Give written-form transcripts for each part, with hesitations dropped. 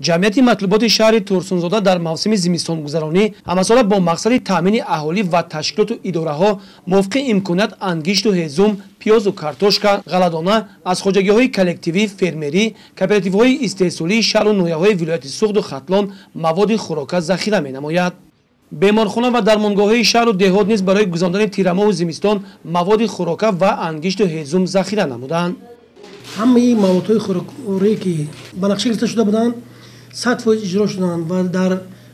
Ҷамъияти матлуботи шаҳри Турсунзода дар мавсими зимистонгузаронӣ ҳамасола бо мақсади таъмини аҳолӣ ва ташкилоту идораҳо мувофиқи имконият ангишту ҳезум, пиёзу картошка, ғалладона аз хоҷагиҳои коллективӣ, фермерӣ, кооперативҳои истеҳсолии шаҳру ноҳияҳои вилояти Суғду Хатлон маводи хӯрока захира менамояд. Беморхона ва дармонгоҳҳои шаҳру деҳот низ барои гузарондани тирамоҳу зимистон маводи хӯрока ва ангишту ҳезум захира намуданд. Ҳамаи маводҳои хӯрокворие, ки ба нақша гирифта шуда буданд, 100% иҷро шуданд ва дар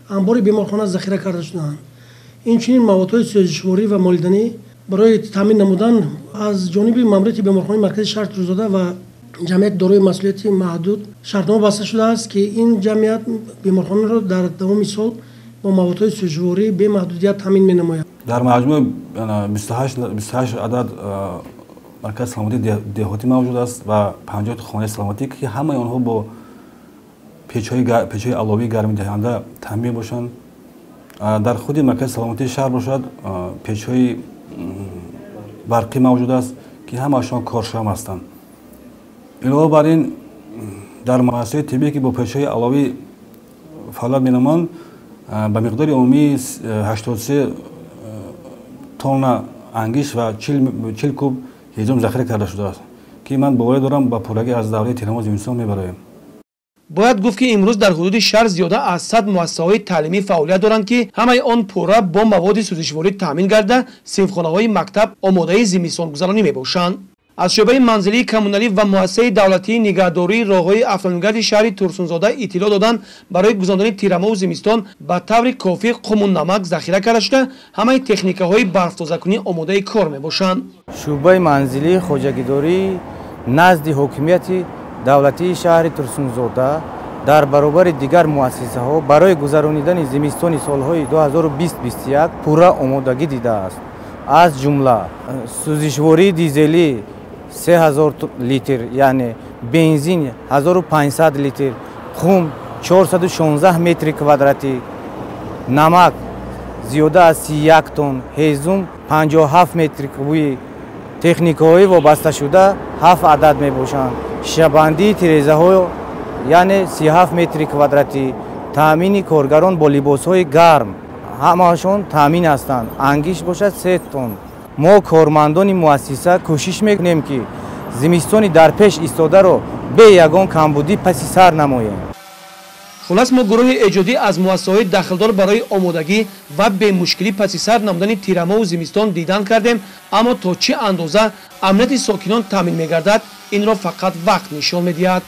анбори беморхона захира карда шуданд. Инчунин маводҳои сӯзишворӣ ва молиданӣ барои таъмин намудан аз ҷониби маъмурияти беморхонаи маркази шаҳри Турсунзода ва ҷамъияти дорои масъулияти маҳдуд шартнома баста шудааст, ки ин ҷамъият беморхонаро дар давоми сол бо маводҳои сӯзишворӣ бемаҳдудият таъмин менамояд. Дар маҷмӯъ 28 адад маркази саломатии деҳотӣ мавҷуд аст ва 50 хонаи саломатӣ, ки ҳамаи онҳо бо печҳои аловии гармидиҳанда таъмин мебошанд. Дар худи маркази саломатии шаҳр бошад, печҳои барқӣ мавҷуд аст, ки ҳамаашон коршам ҳастанд. Илова бар ин, дар муассисаҳои тиббие, ки бо печҳои аловӣ фаъолият менамоянд, ба миқдори умумии 83 тонна ангишт ва 40 куб ҳезум захира карда шудааст, ки ман боварӣ дорам, ба пуррагӣ аз давраи тирамоҳ зимистон мебароем. Бояд гуфт, ки имрӯз дар ҳудуди шаҳр зиёда аз 100 муассисаҳои таълимӣ фаъолият доранд, ки ҳамаи он пурра бо маводи сӯзишворӣ таъмин гарда, синфхонаҳои мактаб омодаи зимистонгузаронӣ мебошанд. Аз шӯъбаи манзилии коммуналӣ ва муассисаи давлатии нигаҳдории роҳҳои автомобилгарди шаҳри Турсунзода иттилоъ доданд, барои гузарондани тирамоҳу зимистон ба таври кофӣ қуму намак захира карда шуда, ҳамаи техникаҳои барфтозакунӣ омодаи кор мебошанд. Шӯъбаи манзилии хоҷагидорӣ назди ҳокимияти давлатии шаҳри Турсунзода дар баробари дигар муассисаҳо барои гузаронидани зимистони солҳои 2020-21 пурра омодагӣ дидааст. Аз ҷумла сӯзишвории дизелӣ 3000 литр, яъне бензин 1500 литр, қум 416 метри квадратӣ, намак зиёда аз 31 тонн, ҳезум 57 метри кубӣ, техникаҳои вобасташуда 7 адад мебошанд, шишабандии тирезаҳо, яъне 37 метри квадратӣ, таъмини коргарон бо либосҳои гарм, ҳамаашон таъмин ҳастанд. Ангишт бошад 3 тонн. Мо, кормандони муассиса, кӯшиш мекунем, ки зимистони дар пеш истодаро бе ягон камбудӣ паси сар намоем. Хулас, мо гурӯҳи эҷодӣ аз муассисаҳои дахлдор барои омодагӣ ва бемушкилӣ паси сар намудани тирамоҳу зимистон дидан кардем, аммо то чӣ андоза амнияти сокинон таъмин мегардад, инро фақат вақт нишон медиҳад.